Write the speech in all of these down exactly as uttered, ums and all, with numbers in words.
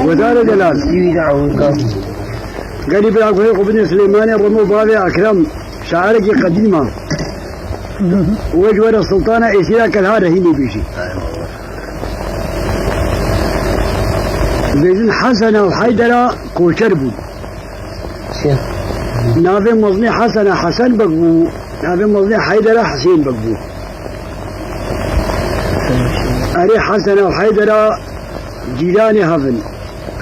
Wedare delal. Gelî bira guhê xwe bidin Silêmanê Remo bavê Ekrem. Şairekî qedîm a. Wê ji we re Sultana Êsîra Kelha re hînê bêjî. Bêjin Hesena û Heydera koçer bûn. Navê mezinê Hesena Hesen Beg bû. Navê mezinê Heydera Hesên Beg bû. Erê Hesena û Heydera cîranê hev in.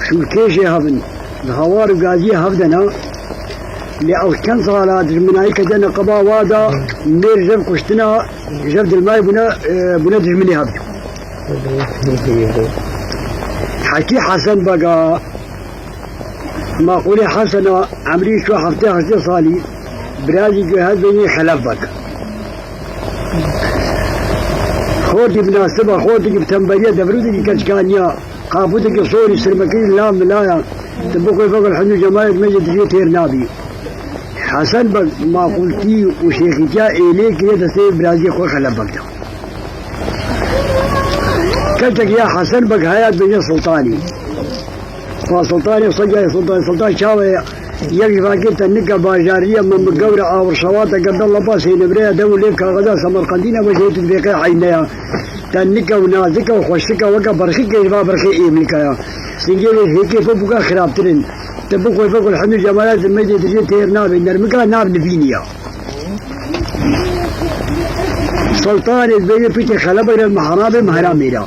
Şûrkêşê hev in. Di hawar û gaziyê hev de ne. Lê ew çend sala dijminayî kete neqeba wa da mêr jev kuştina, jev dilmayî bûne, e, bûne dijminê hev. Hekî Hesen Beg a, Maqûlê Hesena, emrî çû heftê heştê salî, birazî guhezbêjî Xelef Beg. Xortî bi nasiba, xortî bi temberiya, devrûdekî keçikaniya, qapûtekî sorî sirmekî la milaya, tu bixwe vegel hindû cemalet me jî dijî têr nabî. Hesen Beg maqûltî û şêxîtiya êlê kiriye destê birazî xwe Xelef Beg de. Keçek ya Hesen Beg haya dibêje Sultanî. Fa Sultanê, Seyda Sultan, Sultan çawa ye? Yek ji vakê te nika bajarî ye, me mi gewre awir şewate girda lepa sênibreya dew û lêv kaxeza Semerqendî ne, me jê tu dibêqe heyne ya. Te nika û nazik e û xweşik e, weke berxikê ji va berxê êmlika ya. Singê wê hêkê xwe bûka xirabtir in. Te bixwe vekul hemî cemalet di me dê dijê têr nabê, nermika nav nivînî ya. Sultanê dibêje pîtê Xelebek re mehramê mehramê ra.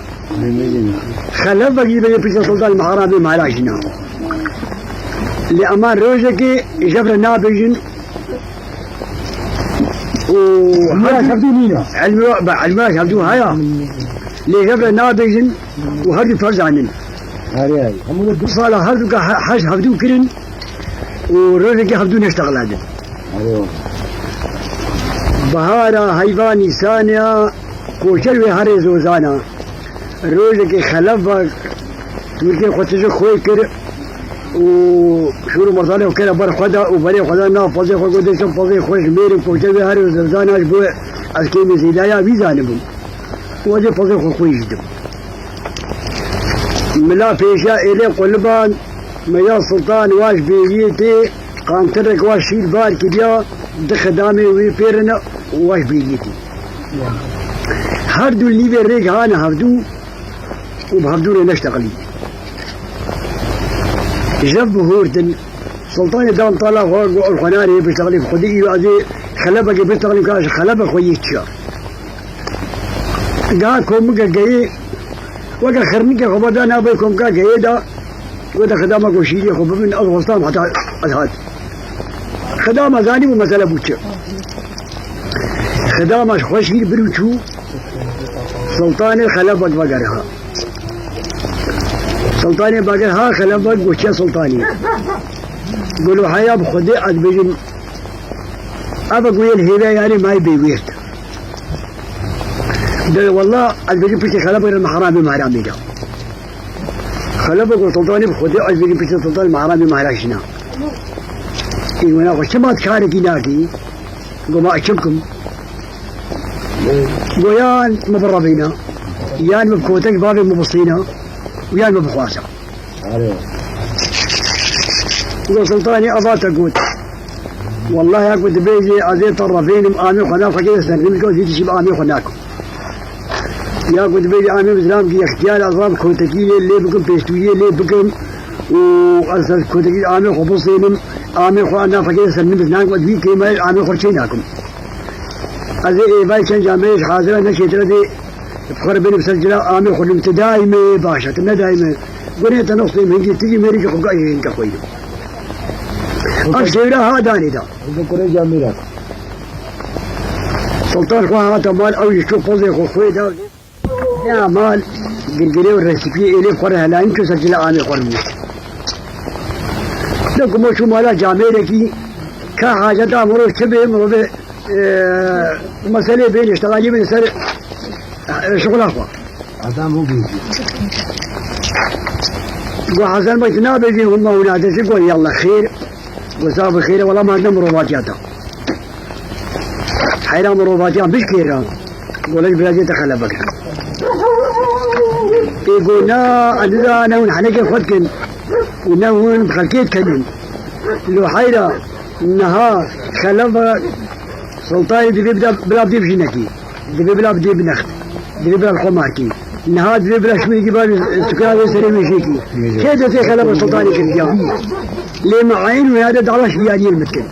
Xelef vekî bê piçe Sultan Mehra bê mehra jina. Lê eman rojekê jev re nabêjin û Elmira hevdû nîne. Elmira, be, Elmira hevdû haya. Lê jev re nabêjin û her du ferzanin. Herê herê. Hemû du sala her du ka he-, hej hevdû kirin û rojekê hevdû neştexladin. Herê. Bahara heyva Nîsane ya koçer wê herê zozana. Rojekê Xelef Beg, tûrkê xwe tije xwê kir û şûr û mertalê xwe kere ber xwe da û berê xwe da nav pezê xwe, got, "Dê çend pezê xwe ji mêr û koçer wê herê zozana ji bo ez kêmê zêdaya wî zanibûm." Û ez ê pezê xwe xwê jî dim. Mila pêşiya êlê quliband, me ya Sultan wa ji bêriyê tê, qantirek wa şîr bar kiriya, di xidamê wê pêrine û wa ji bêriyê tê. Her du li nîvê rêk hane hevdû û bi hevdû re neşteqilî. Jev bihurtin, Sultanê dam tala xwe got, "Ew xwe narê bişteqilî, bi xwedî îro ez ê Xelebekê bişteqilîm, ka ji Xelebek xwe yê çiya." Ga komike geyê, weke xirnikê xwe berda navê komika geyê da, gote, "Xidama ku şîrê xwe bibin, ez xwestam heta ez hat." Xidama zanî bû mesele bû çi. Xidama ji xwe şîr bir û çû, Sultanê Xelebek vegeriha. Sultanê vegeriha, Xelebek gotiye Sultanê. Gelo heya bi Xwedê ez dibêjim, ev ku yê li hêvê yarê mayê bêwêrt. De wela ez dibêjim piştî Xelebek re mehramê mehramê de. Xelebek û Sultanê bi Xwedê ez dibêjim piştî Sultan mehramê mehra jina. Ê wina xwe çima tu karekî nakî? Go ma ez çi bikim? Go yan min birevîna, yan min bi kotek bavê min bistîna, û yan min bixwaza. Go Sultanê eva te got. Wellahî ya ku dibêjê ez ê te revênim, amê xwe nafekê de ser nimî, go hîç jî bi amê xwe nakim. Ya ku dibêjê amê bi zilam ki extiyar ez va bi kotekî lê, lê bikim, pêştûyê lê bikim û ez ser kotekî amê xwe bisênim, amê xwe nafekê de ser nimî, nan ku ez vî kêmeyê amê xwe çê nakim. Ez ê êvay çend camê ji hazira neşêtire dê. Bi xwe re bêne bi ser cila amê xwe lim, tu dayî me baş e, tu nedayî me. Gunê te noxtê min hingî, tu jî mêrî ki xwe gayê hingke xwe yî. Ev şêwra ha danê da. Hingî kurê camê ra. Sultan xwe hate mal, ew jî çû pozê xwe xwê da. Ya mal, girgirê û resîpiyê êlê xwe re helayîn, çû ser cila amê xwe re bû. De ku mo çû mala camêrekî, ka haceta mirov çi bê, mirovê, e, meselê bê, niştexalî bê ser, e, şixula xwe. Adam bû bêjî. Go Hesen Beg, tu nabêjî hûn ma hûn ateşî, go yallah xêr. Go sax bi xêr e, wela ma ne mirovatiya te. Heyra mirovatiyan bişkêra. Go lej birazê te Xelebek. Ê go na, ez nizana ne hûn henekê xwe dikin û ne hûn bi xelkê dikenin. Lo heyra niha xelef ve Sultanê divê bida, bila bidê bi jinekî. Divê bila bidê bi next. Divê bila li xwe markî. Niha divê bila şûrekî ba tukra vê serê wêjekî. Kê destê xelef ve Sultanê kiriya? Lê me eyn wê hade dawa şiyaniyê li min dikin.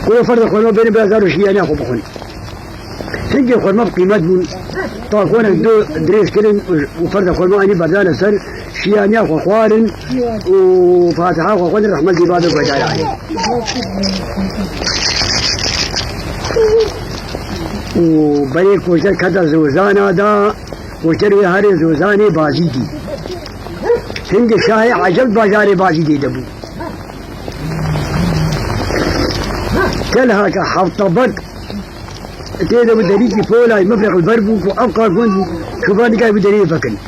Ku ferda xurma bêne bila zar û şiyaniya xwe bixwin. Hingê xurma bi qîmet bûn. Takonek du dirêj kirin û, û ferda xurma anî berdane ser, şiyaniya xwe xwarin û fatiha xwe xwendin, rehmet zî bavê guhdaranê. Û berê koçer kete zozana da, koçer wê herê zozanê Bazîdî. Hingê şahê Ecem bajarê Bazîdê de bû. Kelhaka heft tebek tê de bû, derîkî polay mefreq li ber bû ku ev qar gund çûban dikay bû derê vekin.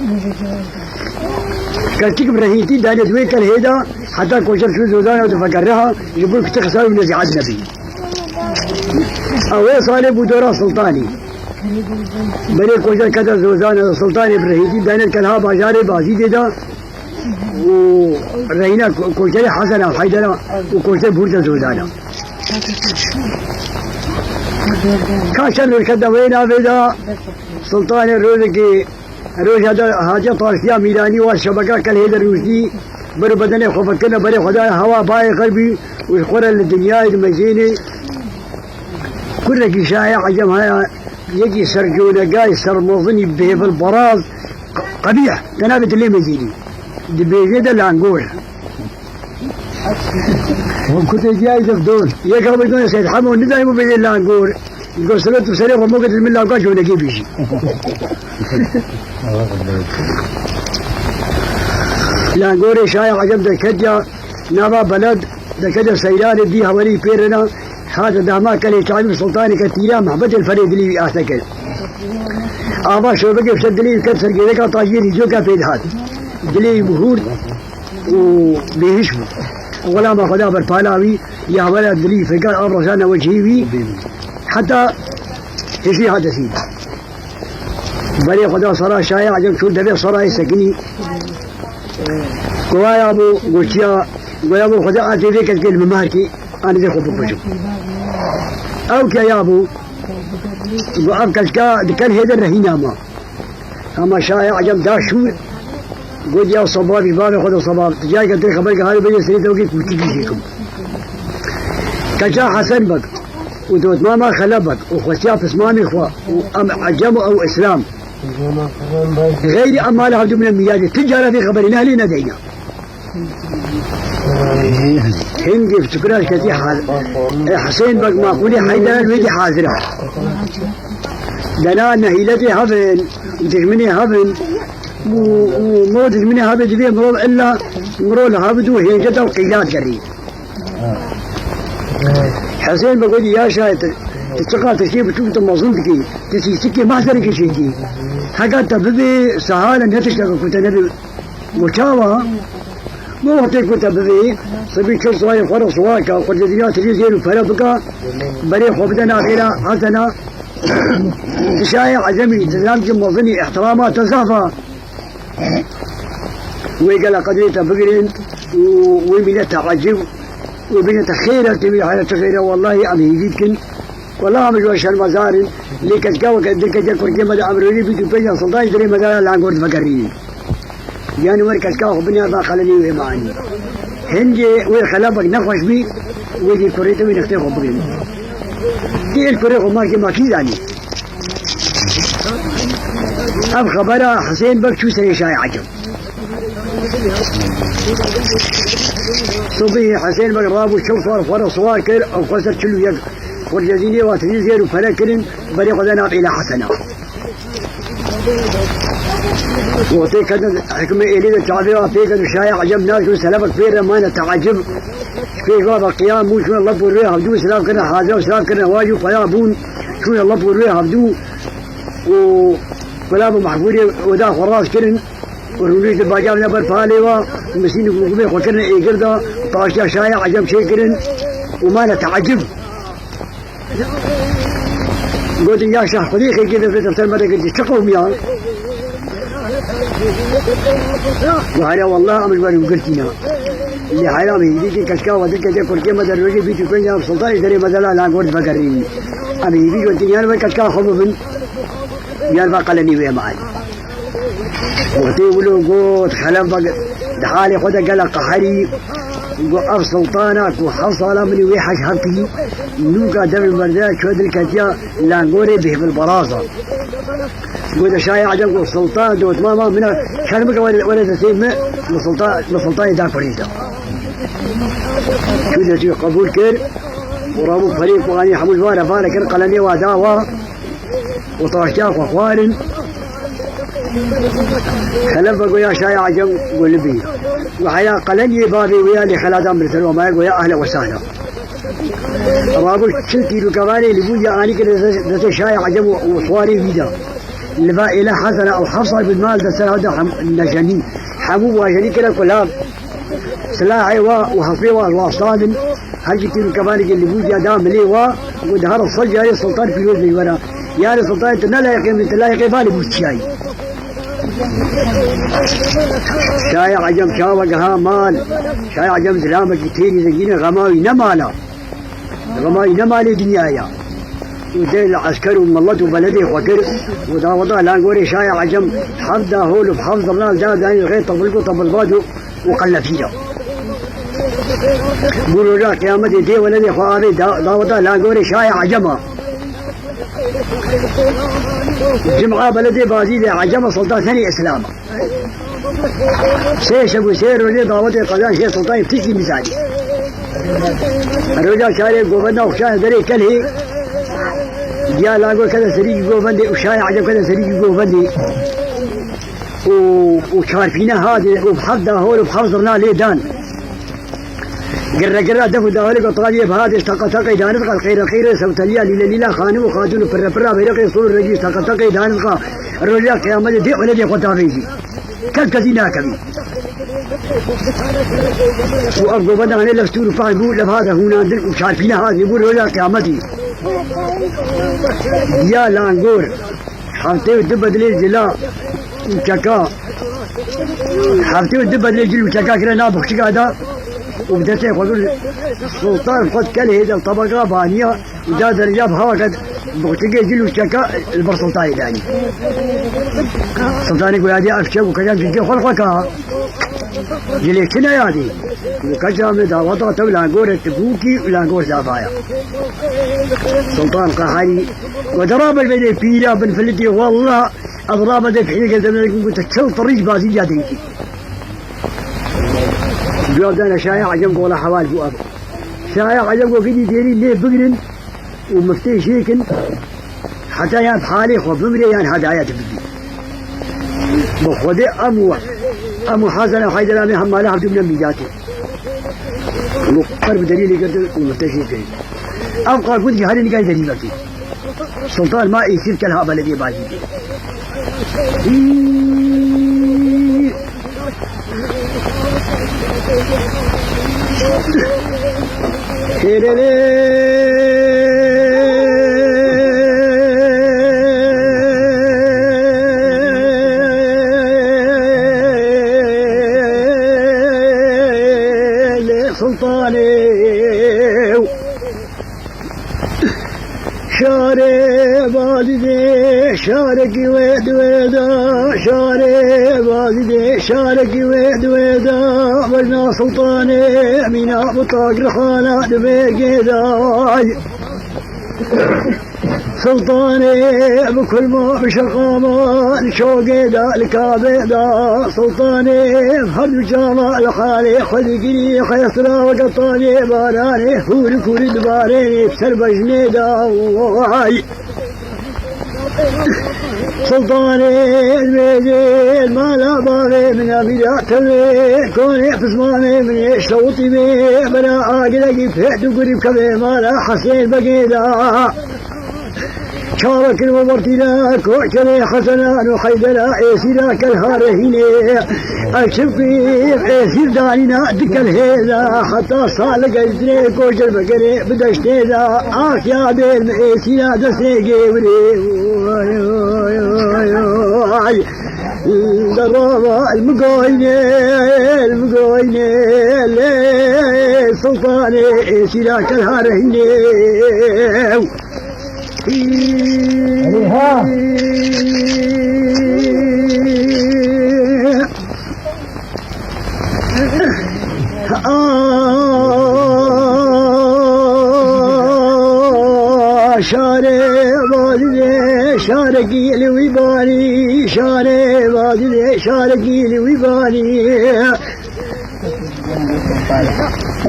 Kestik bi rehîtî danê di wê kelhê de heta koçer çû zozana û difeke reha ji bo ku ti xisar û nezîhat nebî. Ew ê salê bû dora Sultanî. Berê koçer kete zozana, Sultanê bi rehîtî danê kelha bajarê Bazîdê de. û reyna ko-, koçerê Hesen a Heydera û koçer Burca Zozana. Ka çend roj kete wê navê de, Sultanê rojekê, roja de hatiye partiya Mîranî wa şebeka kelhê de rûzdî, ber û bedenê xwe vekirine berê xwe da hewa bayê xerbî û ji xwe re li dinyayê di mejênê kurekî şahê Ecem haya, yekî serconegay sermezinî bêvil baraz, qebîh, te nabê dilê mezînî. Dibêje de langor. Hûn kutê diyayî de dor. Yek abi done Seyd Hemo nidayî bû bêje langor. Go selo tu serê xwe moke min lawka conegê bêjî. Langorê şaya Ecem derketiya nava beled, derketiya seyranê dî hewerî pêrina. Hate dahma kelê çavî Sultanê ke tîra mehbetê li ferê dilê wî ase kir. Ava şobekê fişe dilê wî ket ser gêreka tajiyê rîcoka pê dihat. Dilê wî bihûrt û bêhiş bû. Xulama xwe da ber pala wî, ya were dilî fikar av rojane wecihî wî. Heta hişî hate sî. Berê xwe da sera şaya Ecem çû devê serayê sekinî. Goya bû, gotiya, goya bû xwe da atê vê ketkê li min markî, anî vê xwe bikujim. Ew ke ya bû, got ev keska di kelhê de rehîna ma. Hema şaya Ecem da şûr, got ya sebabî, bavê xwe da sebab. Ti cayeke tê xeber ke harê bêje serê te wekî kûtikî jê kim. Keça Hesen Beg û dotmama Xele Beg û xwestiya pismamê xwe û em Ecem û ew Îslam. Xeyrî em mala hevdû bine mîyadê. Ti cara vê xeberê nehlê nedeyna. Hingê fitikira ketî hal. E, Husên Beg Maqûlê Heyder wê dî hazir e. Dena nehîletê hev in, dijminê hev in. Û, û mo dijminê hev ê divê mirov illa mirov li hev dû hênceta û qîlat gerî. Husên Beg gotî, ya şayê tu, tu çiqas tiştê biçûk tu mezin dikî, tu sîsikê mehserekê çêkî. Heka te bibê, sehal e, ne tişteke ku te nebê. Got çawa? Bo wextê ku te bivê, sibî çil siwarê xwe re siwar ke, xwe di dinya tirî zêr û pere bike, berê xwe bide navêra Hesena. Şayê Ecemî, dizam ki mezinî, îhtirama te zaf e. Wê gela qedrê te bigirin û wê mîne te ecib, wê bîne te xêr e, tê wî haya çi xêr e, wellahî em hêvî dikin. Wela em ji we şermezar in, lê keska weke din ketiya kurkê me de em rojê bîst û pênc ya Sultanê dirê me de langor divegerînin. Yanî wer keska xwe binêre xelenê wê manî. Hingê wê Xele Beg nexweş bî, wê dî kurê te wê nextê xwe bigirin. Dê kurê xwe markê ma kî zanî? Ev xebera Husên Beg çû serê şayê Ecem. Sibî Husên Beg rabû çil sar xwe re siwar kir, ew xwe ser çil û yek xurcezînê wa tijî zêr û pere kirin, berê xwe de nav êla Hesena. Wextê ketin hikmê êlî de çavê wa pê ket û şayê Ecem naşû selebek pê re mane teecib. Ji pêş wa ve qiyam bûn, çûne lep û rê hevdû silav kirine, hazir silav kirine, wajî xweya bûn, çûne lep û rê hevdû û Gulab û Mehbûrê oda xwe rast kirin û rûnişt di bajarê de ber palê wa, misîn û gumê xwe kirine êgir de, taştiya şayê Ecem çêkirin û mane teecib. Gotin, ya şah, Xwedê xêrkê vê defter me de girtî, çi qewmiya? Got, here wallah, em ji ber û girtî ne. Lê heyra me hêdî kê keçika we dikete kurkê me der rojê bîst û pênc ya Sultanê derê me dela langor divegerî. Em hêdî got, yan ve keçika xwe bibin, yan ve qelenî wê me. Wextê wilo got, Xelef Beg di halê xwe de gelek qeherî, got, ev Sultana ku heft sala min û wê heş hev kirî, nûka devê merde çû dilketiya langorê bêhbil beraza. Got, şayê Ecem got, Sultan dotmama min e, şerm bike were, were destê min, min Sultan, min Sultanê da kurê da. Çû destê qebûl kir, û rabû perê ku anî hemû ji vare vare kir, qelemê wa da wa, û taştiya xwe xwarin. Xelef ve goya şayê Ecem got, li bî. Got, heya qelemê bavê wê ya lê xeladan min li ser wa maye, goya ehlen we sehlen. Rabû çil tîr û kevanê li bû ya anî kir destê, destê şayê Ecem û, û xwarê wî da. Li va êle Hesena ew Hefsa bi mal de ser hada hem nejenî. Hemû wajenî kire kulav. Silahê wa û hespê wa wastandin. Her ji tîr û kevanekê li bû ya da milê wa. Û di her sed carê Sultan pîroz bê were. Yarê Sultanê tu ne layiqê min, tu layiqê valê bû çiyayî. Şayê Ecem çawa geha mal. Şayê Ecem zilamekî têrî zengîne, xema wî ne mala. Xema wî ne malê dinyaya. Û dê li esker û milet û beledê xwe kir û daweta langorê şayê Ecem hevda hol û hevd zirnal da danî rê tebilk û tebilbat û, û qellepîra. Bû roja qiyametê dê weledê xwe avê da-, daweta langorê şayê Ecema. Cima beledê bazî dê Ecema Sultan senê Îslam. Sê şev û sê rojê dawetê qedan jê Sultanê tiştî nizanî. Roja çarê govenda xuşanê derê kelhê, diya langor kete serî govendê û şayê Ecem kete serî govendê. Û, û çarpîne hadê û hevda hol û hevd zirna lê dan. Girre girre def û dawelê got, taliyê bi hadê, teqe teqê danizqa, qeyre qeyre sewteliya, lîle lîla, xanim û xatûn û pirre pirra beyraqê sol û regî, teqe teqê danizqa, roja qiyametê dê weledê xwe davêjî. Kes kesî nakevî. Û ev govenda hanê lev stûr û pehn bû, lev hate hûnandin û çarpîne hatî bû roja qiyametî. Ya langor. Heftê û du bedilê cila û çeka. Heftê û du bedilê cil û çeka kire nav bixçika da û bi destê xwe kir. Sultan xwe dikel hêdel tabaka baniya û da derya bi hewa ket bixçikê cil û çeka li ber Sultanê danî. Sultanê goya diya ev çek û keçan cîkê xwe li xwe ka. Cilê çi ne yadî? Û keça min daweta te û langorê tu bûkî û langor zavaya. Sultan qeherî. Got, rabe vêdê pîra bin filitî, wallah, ez rabe dê pîrê ke demê got, çil tirîş bazî ya dengî. Cevap dane şaya Ecem gola heval bû ev. Şaya Ecem got, gidî dêrî lê bigirin û miftê jêkin, heta yan halê xwe bimrê yan hedayet bibî. Bi Xwedê em û, em û Hesen û Heyder em ê hemala hevdû bine mîdatê. Hemû qer bi delîlê girtin û murtejî kirin. Ev qar got jî herê nigayî derî vekî. Sultan ma êsîr kel ha belediyê bazî dê. Hêrê lê Sultanê. Şarê bazî dê, şarekî wê di wê de, şarê bazî dê, şarekî wê di wê de, wezna Sultanê, mîna bi tagirxana di vê gê de. Sultanê bi kulma, bi şeqama, li şogê de, li kabê de, Sultanê her du çava li halê xwe digirî, xesra weke tanê baranê, hûrik hûrik dibarê, ser bejnê de, way. Sultanê, ez bêjê, mala bavê min a bîra tevê, konê pismamê min ê şewtî bê, bera agirekî pê tu gurî kevê mala Hesên Begê da. Çawa kirî wertîna, koçerê Hesena û Heydera, êsîra kel ha rehînê. Ev çimkî êsîr danîna dikel hêza, heta sal gezdinê koçer vegerê bi deştê de. Ax ya bêr mi êsîra destê gêwirê. Ay, ay, ay, ay. Derava el migoyne, el migoyne, lê Sultanê êsîra kelha rehînê. Erê ha. Aa, şarê vadidê, şarekî li wî banî, şarê vadidê, şarekî li wî banî.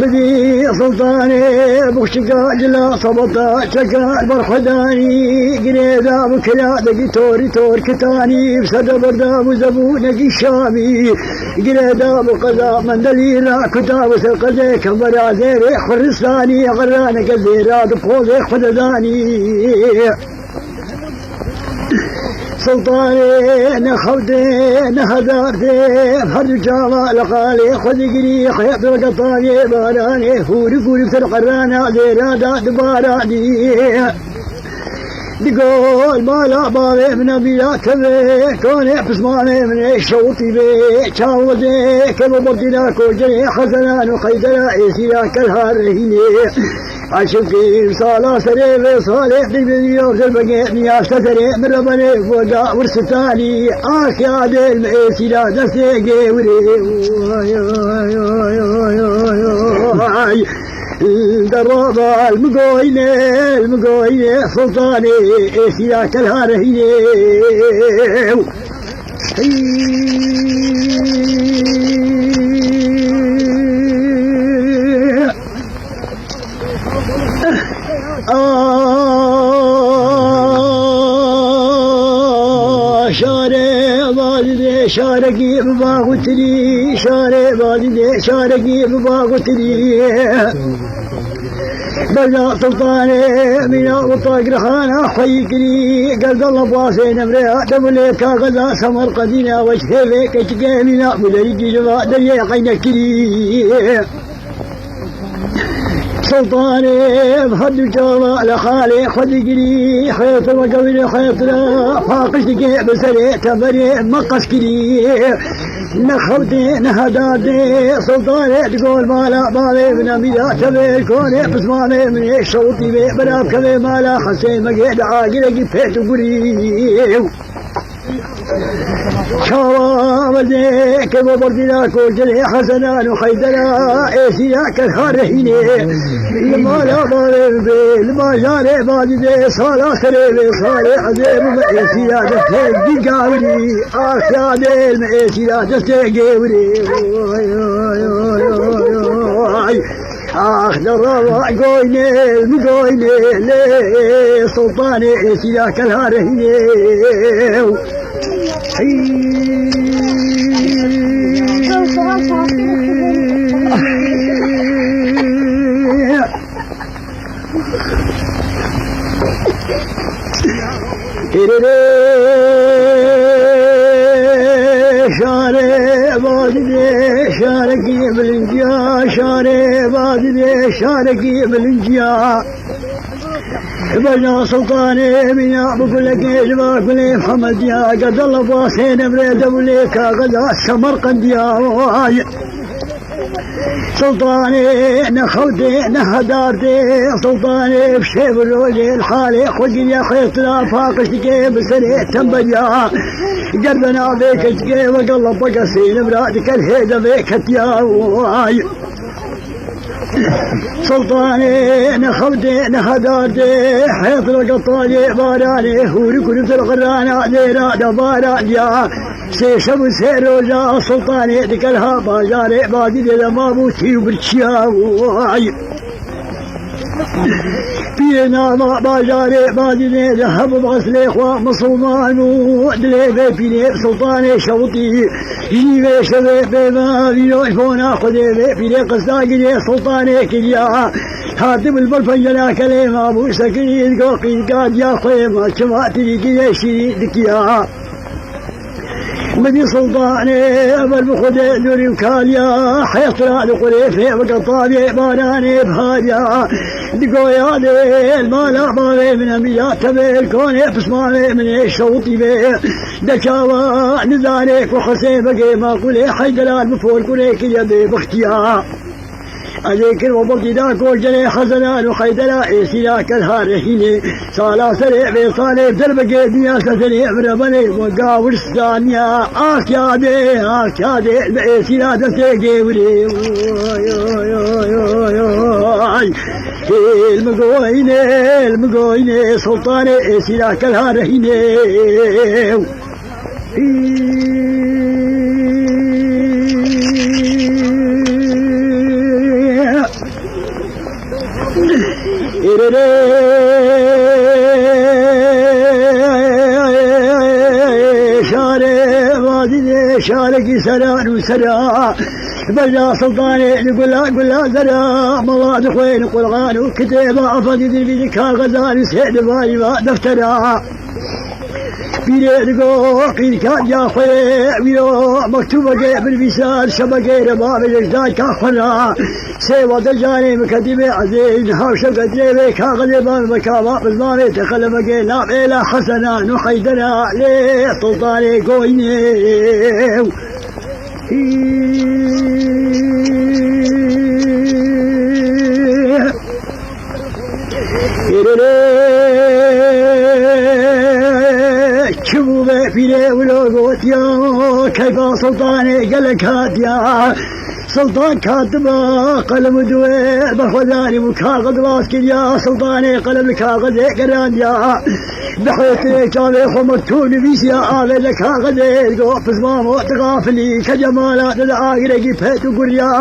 Bidî Sultanê bûkçika cila sabata çeka berxwedanî, girêda bû kiladekî torî tor kitanî, bi ser de berda bû zebûnekî şamî. Girêda bû qeza mendelî ra kuta bû ser qezê kembera zêrê xuristanî, xeraneke zêra di pozê xwe de danî. Sultanê ne xewdê, ne hedartê, her du çawa li qalê xwe digirî, xêt weke tavê baranê, hûrik hûrik ser qerana zêra da dibaranî. Digol mala bavê min a bîra tevê, konê pismamê min ê şewtî bê, çawozê kelo berdîna koçerê Hezenan û Xeydera êsîra kelha rehînê. Aşıkî sala serê vê salê, dibê diyor derbegê, niya seserê min re benê, voga wirsitanî, ah ya dêl me êsîra destê gêwirê. Ay, ay, ay. Derava el migoyne, el migoyne, Sultanê êsîra kelha rehînê. Aa, şarê vadidê, şarekî bi bax û tirî, şarê vadidê, şarekî bi bax û tirî. Berda Sultanê mîna û tagirxana xweyî kirî, gerdala basê nemrê, demulê kaxeza Semerqedîna weş hêvê keçikê mîna bû derî cî ji va deriyê qeyne kirî. Sultanê her du çawa li xalê xwe digirî, xêtir weke wî xêtira paqij dike bi serê teberê me qas kirî. Ne xewtê, ne hedartê, Sultanê digol mala bavê min a mîra tevê, konê pismamê min ê şewtî bê, bera kevê mala Hesê Megê di agirekî pêt û gurî. Çawa wezê kemo berdîna koçerê Hezenan û Xeydera, êsîra kelha rehînê. Li mala bavê bê, li bajarê vadidê, sala serê vê salê ezê bibe êsîra destê digawirî. Ah ya dêl me êsîra destê gêwirê. Ay, ay, ay, ay, ay. Ax derava goyne, mi goyne, lê Sultanê êsîra kelha rehînê. Hêrê şarê vadidê, şarekî bilinciya, şarê vadidê, şarekî bilinciya. Bena Sultanê mîna bi gulekê ji va gulê Hemediya, gedala basê nemrê dewlê kaxeza Semerqendiya. Ay. Sultanê ne xewtê, ne hedartê, Sultanê bi şev û rojê li halê xwe giriya, xêtira paqij dike bi serê temberiya. Gerdena vê keçikê weke lepeke sênivra dike li hêdevê ketiya. Ay. Sultanê ne xewtê, ne hedartê, hêtira weke talê baranê, hûrik hûrik ser qirana dêra de barandiya. Sê şev û sê roja Sultanê di kelha bajarê vadidê de mabû tî û birçiya. Ay. Pîrê nava bajarê vadidê de hebû bi eslê xwe misilman bû. Dilê vê pîrê Sultanê şewitî. Jî vê şevê pê ve vîroş bona Xwedê vê pîrê qista girê Sultanê kiriya. Hatibû li ber pencera kelê mabû, sekirî digo qîrka diya xwê ma çima tirî girê şîrî dikiya. Min dî Sultanê, evel bi Xwedê nûrî û kaliya, hesra li qurê fê weke tavê baranê biharya. Di goya dê, li mala bavê min Emîra tevê, li konê pismamê min ê şewtî bê. De çawa nizane ku Hesê Begê Maqûlê Heyderan bi forkurê kiriye bê bixtiya. Ez ê kir we bextî da koşderê Hesenan û Heydera, êsîra kelha rehînê. Sala serê vê salê derbekê dinya seserê virebenê we gawir staniya. Ax yadê, ax yadê, bi êsîra destê gêwirê. Oy, oy, oy, oy, oy, oy. Hêl mi goyne, hêl mi goyne, Sultanê êsîra kelha rehînê. Şarê vadî de şarekî seran û sera. Beja Sultanê li gula gula zera. Mala dixwên Qur'an û kitêba Efendî dilbî di kaxezan û sê divarî va deftera. Pîrê digo qîrka diya xwe ye, wîro mektûbeke binivîsa, şebekê re bavêje ji dayika xwe re. Sê wate canê min kedî bê ezê, niha şevket lê bê kaxilê bavê me kava bizmavê te xelebekê navê la Hesena nû Heydera lê Sultanê Goyinê. Çi bû be pîrê wilo gotiya, keyfa Sultanê gelek hatiya. Sultan katiba qelem û duwê bi xwe zanî bû kaxid rast kiriya. Sultanê qelem li kaxidê gerandiya. Bi hêtirê çavê xwe mektûb nivîsiya, avê li kaxidê go, pismamo, tu xafilî, ke cemala te di agirekî pêt û guriya.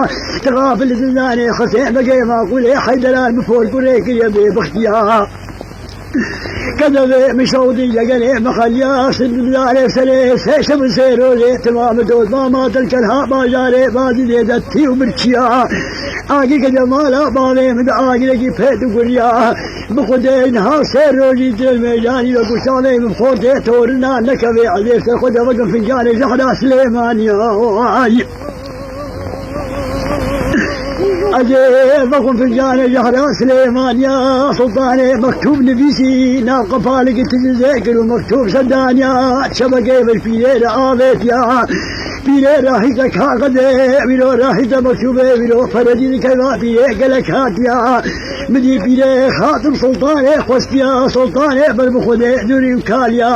Tu xafilî, tu zanî Hesê Begê Maqûlê Heyderan bi forkurê kiriye bê bixtiya. Kedevê min şewdî, yegenê min xeliya, sindimdarê serê sê şev û sê rojê, timam dozma ma til kelha bajarê, bazî dê de tî û birçiya. Agî ke cemala bavê min di agirekî pêt û guriya. Bi Xwedê niha sê rojî dil mêjanî ve, guşalê min xortê torina nekevê, ez ê ser xwe de vekim fincanê Zehra Silêmaniya. Ez ê vexwim fincanê Zehra Silêmaniya, Sultanê mektûb nivîsî, nav qepalekî tijî zêkir û mektûb sedaniya, çebekê vir pîrê re avêtiya. Pîrê rahîte kaxidê, wîro rahîte mektûbê, wîro peredî dikeva pîrê gelek hatiya. Min dî pîrê xatim Sultanê xwestiya, Sultanê ber bi Xwedê nûrî û kaliya.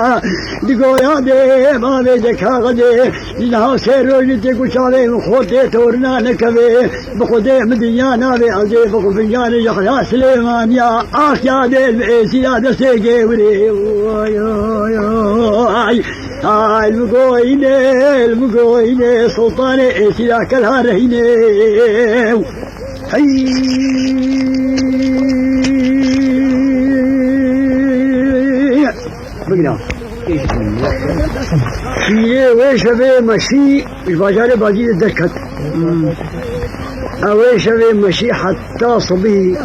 Di goya dê, bavê de kaxidê. Niha sê rojî tê ku çavê min xortê torina nekevê. Bi Xwedê min dinya navê, ez ê bixwim fincanê Zehra Silêmaniya. Ax ya dê, bi êsîra destê gêwirê. Oy, oy, oy. Ay, li goyne, li goyne, Sultanê êsîra kelha rehînê. Hey! Bigre. Pîrê wê şevê meşî ji bajarê Bazîdê derket. Ew ê şevê meşî heta sibî,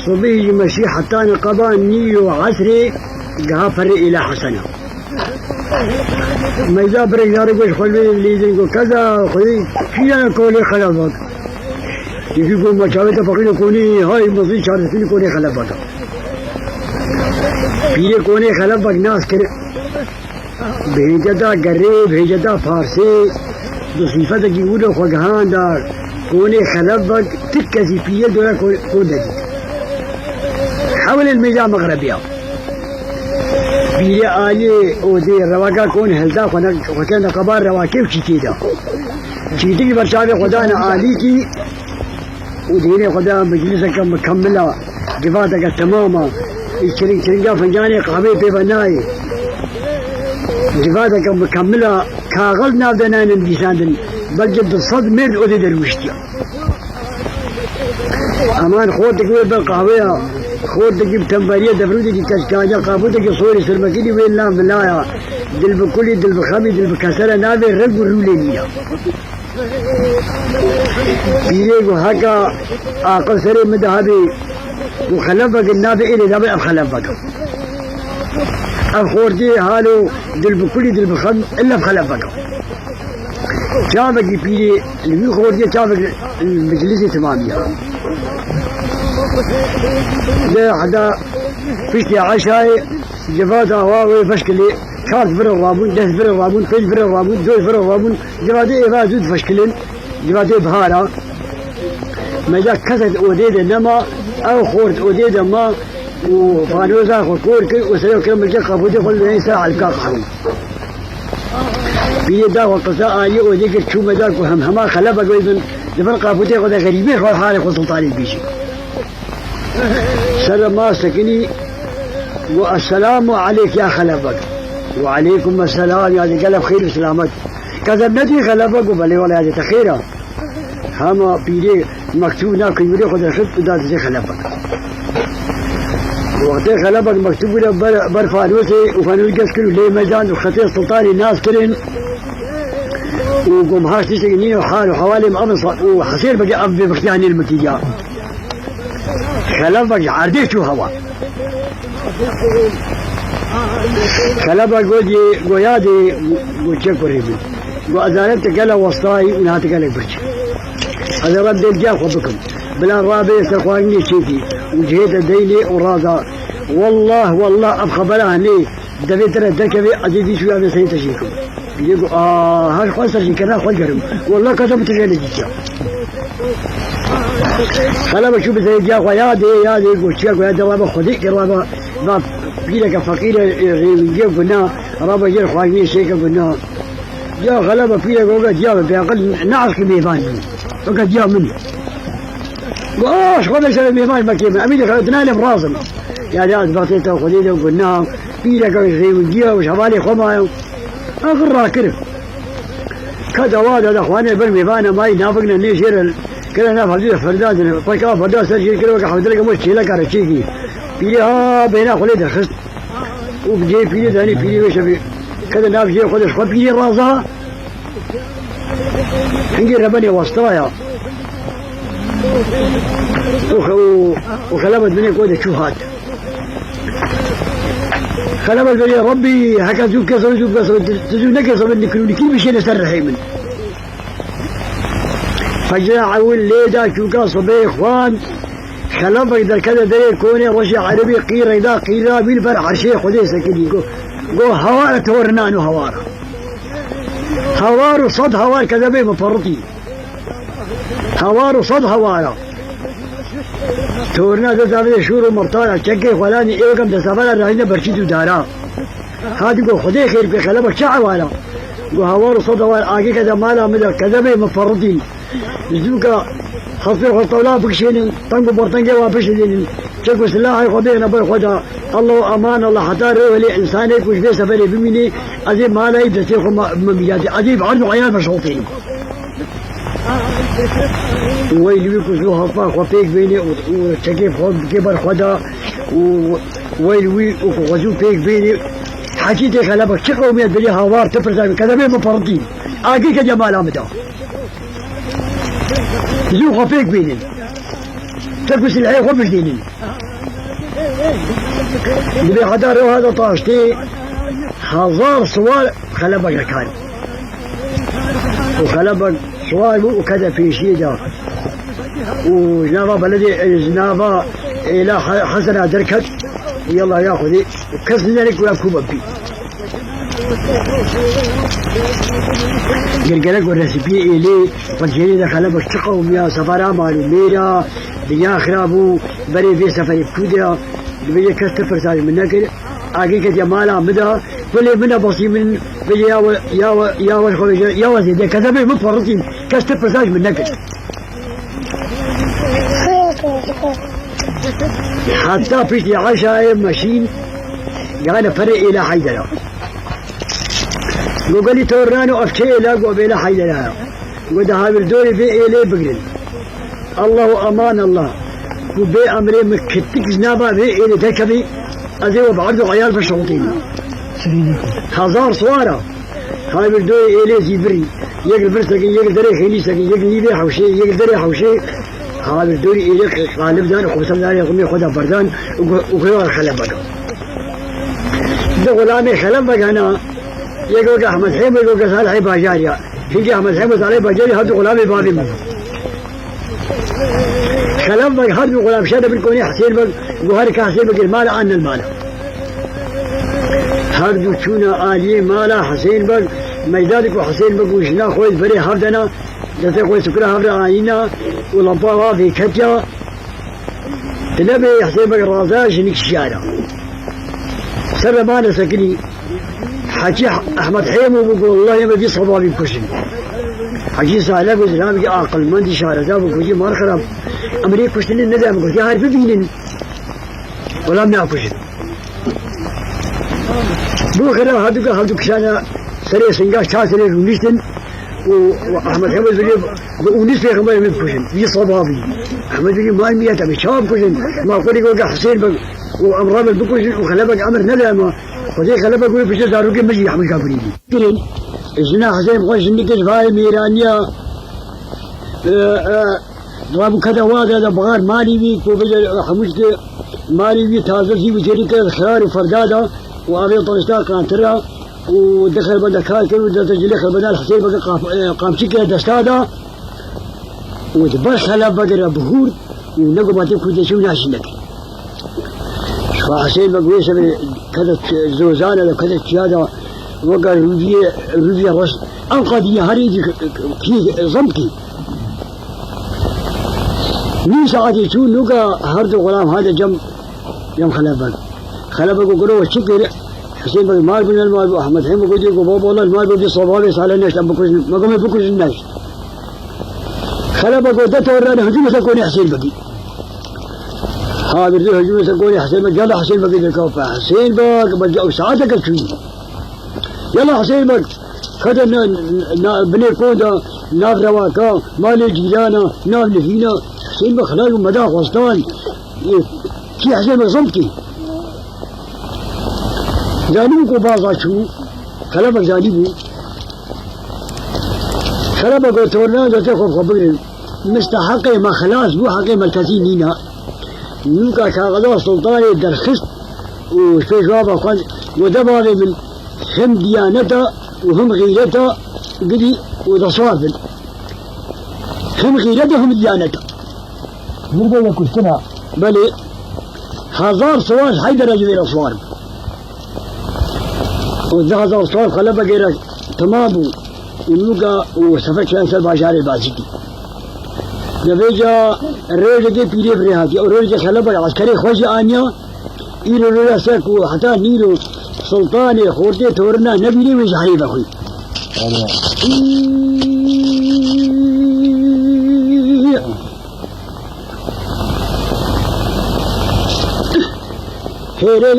sibî jî meşî heta niqeba nîro esrê giha perê êla Hesena. Meyda birêk zarê goş xwe lê lêdin go keza xwedî pîra kolê xelebek. Yekî go me çavê te feqîr konî hay mezî çaresîn konê xelebek. Pîrê konê xelebek nas kir. Bi hêceta gerê, bi hêceta parsê, di sîfetekî wilo xwe gihanda konê xelebek, ti kesî pîrê dora kon, kon de dît. Hewlê li mêja mexrebiya. Pîrê aliyê odê rewaka kon hilda xwe ne, xwe kenda qebar rewakê û çîtê da. Çîtikî ber çavê xwe dane alîkî û dîrê xwe da mecliseke mukemmila, civateke temama, ê çiring çiringa fincanê qehwê pê ve nayê. Civateke mukemmila kaxil nav de nayne nivîsandin. Belkî du sed mêr odê derwiştiya. Eman xortekî wê ber qehweya, xortekî bi temberiya, devrûdekî keçkaniya, qafûtekî sorî sirmekirî wê nav milaya. Dil bi kulî, dil bi xemî, dil bi kesere navê reng û rûlê nîya. Pîrê got heka aqil serê min de hebê û xelef veke navê êlê navê ev xelef veke. Ev xortê halo dil bi kulî, dil bi xem, illa ev xelef veke. Çavekî pîrê li wî xortê çavek li meclisê temamî ya. Lê heta piştî eşayê civata wa wê veşkilê çar vire rabûn, deh vire rabûn, pênc vire rabûn, deh vire rabûn. Civatê êva zû difeşkilin, civatê bihara. Meda kes di odê de nema, ew xort odê de ma û fanoza xwe kor kir û serê kir milkê qapûtê xwe li ser elka qehwî. Pîrê da xwe qisa aliyê odê kir çû meda ku hem hema xelebek wê bin, di bin qapûtê xwe de xerîbê xwe halê xwe sultanê bêjî. Ser ma sekinî û esselamu aleyk ya xelebek. Û aleykum esselam ya de gelek xêr û selamet. Keze nedî xelebek û belê wela ya de te xêr a. Hema pîrê mektûb na kuyûrê xwe derxist û da dizê xelebek. Wextê xelebek mektûb bûre ber, ber fanosê û fanos geş kir û lê medan û xetê sultanê nas kirin û gom haş tiştekî nîno hal û hewalê min ev û hesêr bike ev bêbixtiya nêl min kiriya. Xelebek ji erdê çû hewa. Xelebek got yê, got ya dê, got çek kurê min. Got ez zanim tu gelek westayî û niha tu gelek birçî. Ez ê rem dê diya xwe bikim. Bila rabê ser xwarinê çêkî û cihê te deynê û raza. Wallah, wallah ev xebera henê devê te re derkeve ez ê dî çûya vê serê te jê kim. Yê got, aa, her xwe ser jê kena xwe gerim. Wallah kata bi tu jê dîtiya. Xelebek çû bi zeydiya xwe ya dê, ya dê, got çiya, got ya dê, raba Xwedê kir, raba, va pîreke feqîre, e, rêwîngiye guna, raba yer xwarinê şêke guna. Ya xelebek pîreke weke diya be, beqil ne eşqî mêvan bû. Weke diya min. Got, aa, ji xwe de şerê mêvan mekê min. Emî de xelebek dinayê bi razim. Ya dê ez bextê te Xwedê de guna. Pîreke rêwîngiye û ji hevalê xwe maye. Axir rakir. Ka dawa da da xwane ber mêvane mayî navik ne nê jêre kire nav hevdî de ferda dine. Paka ferda ser jêr kire weke hevdire ke mo çêleka re çêkî. Pîrê ha bêhna xwe lê derxist. Û bi cihê pîrê danî pîrê wê şevê. Ke de nav jê xwe de ji xwe pîrê raza. Hingê rebenê westaya. Û xe-, û, û xelebek binê ko de çû hat. Xelebek berê Rebbî, heke zû kes zû kes tu zû nekes nikir û nikî bişêne ser rihê min. Fecra ewil lê da çûka sibê xwand. Xelebek derkete derê konê rojê erebî qîrek da qîra wî li ber erşê Xwedê sekinî. Go, go hawar e, tor nan û hawar e. Hawar û sed hawar keze bê miperitî. Hawar û sed hawara. Torna de zavê şûr û mirtara, çekê xwelanî ê wekam de zavara rahîne berçît û dara. Hadi go Xwedê xêr bike xelebek çi hawara. Go hawar û sed hawar agê kede mala min de, kede bê min ferritîn. Zûka hespê xwe tewla bikişênin, teng û bertengê wa bişidênin. Çek û silahê xwe bêne ber xwe de. Allah û aman Allah heta rê welê insanê ku ji vê seferê bimînê, ez ê mala wî destê xwe ma-, min bîyatê. Ez ê bi erd û eyal veşoltênim. Û wey li wî ku zû hefa xwe pêk bênê û, û çekê xwe bike ber xwe de û wey li wî û ku xwe zû pêk bênê. Hekî tê xelebek çi qewmiyet bilî hawar tu pirsa kede bê min perintî. Agir kediya mala min de. Zû xwe pêk bînin. Tek û silehê xwe bijdînin. Dibê heta rewa de taştê hezar siwar xelebek rekan. Û xelebek siwar bû û kete pêşiyê de. Û ji nava beledê, ji nava êla He-, Hesena derket. Yallah ya Xwedê. Kes nizane ku ev ku be bî. Gerek gerek û resîpiyê êlê, pencerê de xelebek çi qewmiya, sefera mal û mêra, dinya xirab bû, berê vê seferê bi kû de ya, dibêje kes ti pirsa ji min nekir, agir ketiye mala min de, kulê min de basî min, bêje ya we, ya we, ya we ji xwe bêje, ya we zêde, kezebê min parritîn, kes ti pirsa ji min nekir. Heta piştî eşayê meşîn gane perê êla Heydera. Go gelî tornano ev çê êla go bêla Heydera. Go de hawîrdorê vê êlê bigirin. Allah û aman Allah. Ku bê emrê min kitik ji nava vê êlê derkevî, ez ê we bi erd û eyal veşewtînim. Hezar siwara. Hawîrdorê êlê zî birî. Yek li vir sekin, yek li derê xêlî sekin, yek li nîvê hewşê, yek li derê hewşê. Hawîrdorê êlê qalib dan, xwe ser darê xumê xwe de berdan û gu-, û xwe war xelebek. Di xulamê xelebek hena, yek weke Ehmed Hêm, yek weke Salihê Bajar ya. Çimkî Ehmed Hemo Salih Bacarî her du xulamê bavê min. Xelef Beg her du xulam şer bin konê Hesên Beg, got her ka Hesên Beg mala an nel mala. Her du çûne aliyê mala Hesên Beg, meydanê ku Hesên Beg û jina xwe berê hev dena, destê xwe sukura hev re anîna û lampa wa vê ketiya. Dilebê Hesên Beg raza jinik şiyara. Ser re mane sekinî. Hecî Ehmed Hêmo bû, got, "Wellahî em ê vî sebabî bikujin." Hecî Salih bû, zilamekî aqilmendî şareza bû, gotî, "Mar xerab, em rê kuştinê nede, em gotî, her bibînin. Wela em nakujin." Bû xera herdûka, herdû kişana serê singa, çar serê rûniştin û, û Ehmed Hêmo bêje, "Û nîz pêxember em ê bikujin, vî sebabî." Ehmed bêje, "Ma em yê em ê çawa bikujin? Ma Xwedê got Hesên Beg û em rabin bikujin û Xelef Beg emir nede ma." Xwedê Xelef Beg wê piştê zarokê min jî hemû şa birî bû. Kirin, jina Hesên xwe jinikê ji vayê mêraniya, e, e, rabû kete wa de, de bixar malî wî, ku bide hemû ji malî wî taze zî û jêrî kir, xirar û ferda da û avê tanişta qantira û di xelbenda kar kir û dete cilê xelbenda li Hesên Beg qam-, e, qamçî kir desta da û di ber Xelef Beg re bihûr û negot ma tê ku dê çi û naşî nekir. Şifa Hesên Beg wê şevê kete zozan de, kete çiya de, weke rûviyê, rûviyê reş. Ew qadî herî dî kî zem kî. Nîv saetê çû, nûka her du xulam hate cem, cem Xelef Beg. Xelef Beg got, "Kuro çi kir?" Hesên Beg mar bû, nel mar bû. Ehmed Hêmo gotî, got, "Baba, wela mar bû, vî sebabê sale neşt, em bikujin." Me got, "Me bikujin neşt." Xelef Beg got, "De tornane hicûm ser konê Hesên Begî." Ha, girdi hicûm ser konê Hesên Beg, yala Hesên Begî derkeve. Hesên Beg, belkî ew saeteke çûyî. Yala Hesên Beg, kete na, na, binê konda, nav rewaka, malê cîrana, nav nivîna. Hesên Beg xelas bû, me da xwestan. Ê, kî Hesên Beg zem kî? Zanîbû ku baza çû, Xelef Beg zanîbû. Xelef Beg got, "Torna destê xwe bi xwe bigirin. Misteheqê me xelas bû, heqê me kesî nîne." Nûka kaxeza Sultanê derxist û ji pêş wa ve xwend, got, "De bavê min, him diyaneta û him xîreta gidî û deswar bin. Him xîret û him diyaneta." Vir bê kuştina. Belê. Hezar siwar Heydera ji vê re siwar bû. Û du hezar siwar Xelef Begê re temam bû. Û nûka û sefer kirin ser bajarê Bazîdî. Di vêca rojekê pîrê bi rê hatiye. Û rojekê Xelef Beg eskerê xwe jî aniya. Îro rê ser ku heta nîro Sultanê xortê torina nebînî wê ji herê vexwî. Hêrê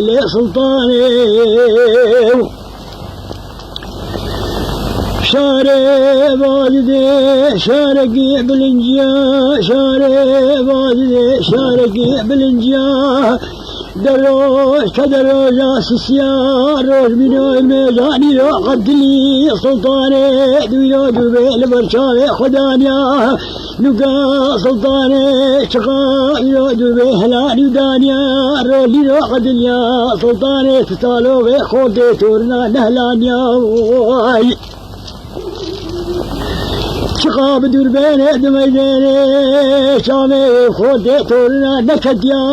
lê Sultanê. Şarê Bazîdê şarekî bilinciya, şarê Bazîdê şarekî bilinciya. De roj, kede roja sisiya, roj bîno mêzanî ro edilî, Sultanê dûro dûbê li ber çavê xwe daniya. Nûka Sultanê çiqa îro dûbê helanî daniya, rolî ro edilya, Sultanê ti saloxê xortê torna nehlaniya. Way! Çiqa bi dûrbênê di meydênê çavê xortê torna neketiya,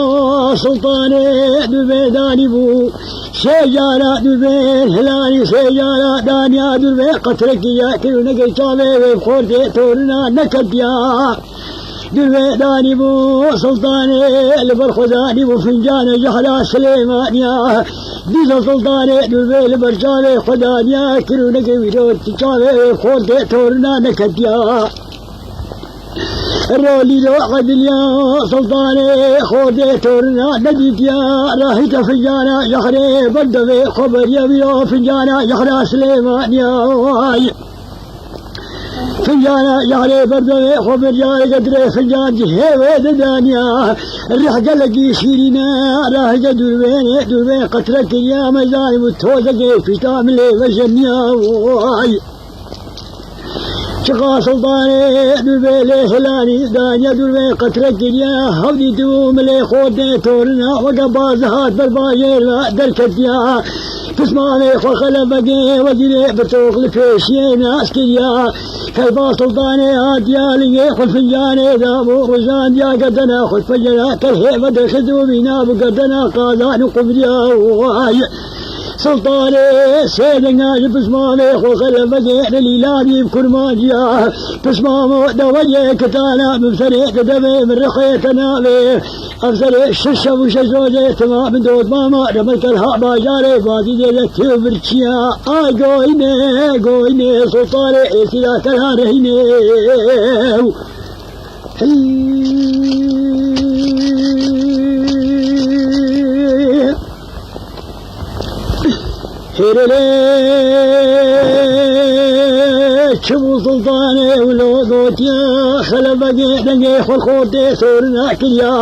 Sultanê dûrbê danî bû. Sê cara dûrbên hilanî, sê cara daniya dûrbê qetrekî ya kir û nekir çavê wê bi xortê torina neketiya. Dûrbê danî bû Sultanê li ber xwe danî bû fincana jehra Silêmaniya. Dîsa Sultanê dûrbê li ber çavê xwe daniya kir û nekir wî çavê wê bi xortê torina neketiya. Rolî do ediliya Sultanê xortê torina nedîtiya, rahîte fincana jehrê berdevê xwe beriya wî fincana jehra Silêmaniya. Fincana jehrê berdevê xwe beriya, rege dirê fincan cihê wê didaniya. Rih gelekî şîrîne, rahîte dûrbênê, dûrbên qetre kiriya, meydanî bû tozekê pîta milê vejeniya. Way! Qa Sultanê dûrbê lê hilanî daniye dûrbê qetre kiriya. Hewdî tu milê xortê torina weke baz hat ber bajêr ve derketiya. Pismamê xwe xelefekê wezîrê bi toq li pêşiyê nas kiriya. Keyfa Sultanê hatiya lingê xwe fincanê dabû, rijandiya gerdena xwe pencera kerhê vedixist û bîna bi gerdena qazan û qubriya. Way! Sultanê sê denga ji pismamê xwe xelefekê li lîlanî bi kurmanciya. Pismamo deweriyê kitana bi serê di devê min rixê te navê. Ev serê şeş şev û şeş rojê tima min dotmama demek kelha bajarê bazî dê de tê birçiya. Ay goyne, goyne, Sultanê êsîra kelha rehînê. Hêrê lê çi bû Sultanê wilo gotiya, xelefekê dengê xwe xortê torina kiriya.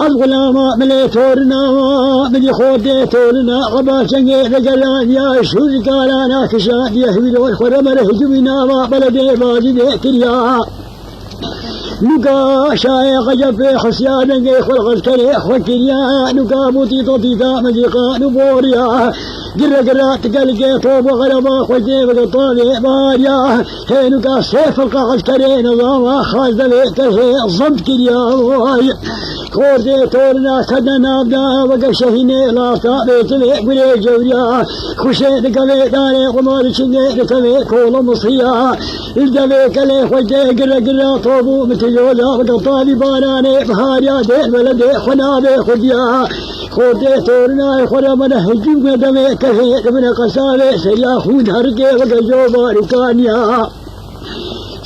Ez xulama milê torina ma, milî xortê torina, xeba çengê vegeraniya, şûr kalana kişandiye, hîro xwe re mere hicûmî nama beledê bazî dê kiriya. Nuka şayê xecefê xisiya dengê xwe li xezkerê xwe kiriya. Nuka bû tîto tîta mezîqan û boriya. Gire gire tikelike top û xereba xwe tê bike tavê bariya. Hê nuka sê firqa xezkerê nizama xazdevê kehê zend kiriya. Way! Xortê torna kede navda weke şehînê lafta bêtivê gurê cewriya. Xuşê dikevê darê xwe ma diçingê dikevê kola misiya. Li devê kelê xwe tê gire gire tobû min tijoda weke tavî baranê bihariya dê veledê xwe navê xwe diya. Xortê torinayê xwe re mene hicûme demê kehê dimine qesavê seriya xûn herikê weke jo barûkaniya.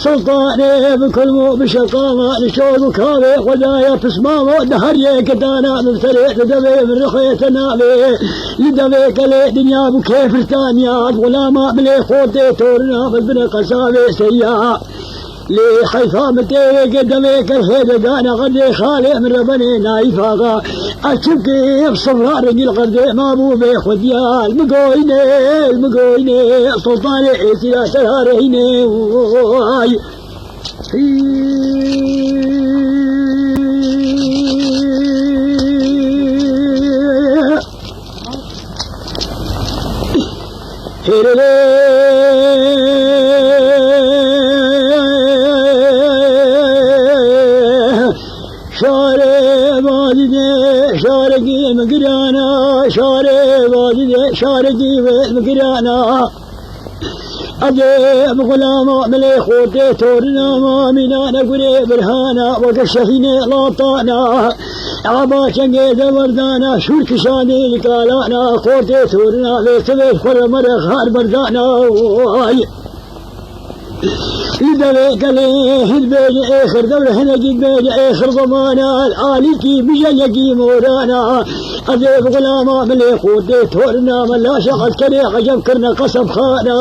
Sultanê bi kulm û bi şeqama li şor û kavê xwe daye pismamo di her yek dana min serê di devê min rixê te navê. Li devê kelê dinya bû kêfirtaniya, xulama bilê xortê torina min bine qesavê seriya. Lê heyfa min tê wê ke devê ke hê de dana xerdê xalê min rebenê nayîf axa. Ez çimkî sifra rengî li qerdê mabû bê xwediyal. Min goyînê, min goyînê, Sultanê êsîra serha rehînê. Ay. Hêrê lê şarê bazî dê şarekî min girana, şarê bazî dê şarekî wê min girana. Ez ê bi xulama milê xortê torina ma mînane gurê birhana weke şehînê latana. Aba çengê de werdana şûr kişanî li kalana xortê torina vê sivê xwe re mere xar berdana. Ay. Li devê kelê hîr bêje êxir, devre hinekî bêje êxir, zemana alîkî bije yekî morana. Ez ê bi xulama bilê xortê torina me laşa eskerê eceb kirine qesebxana.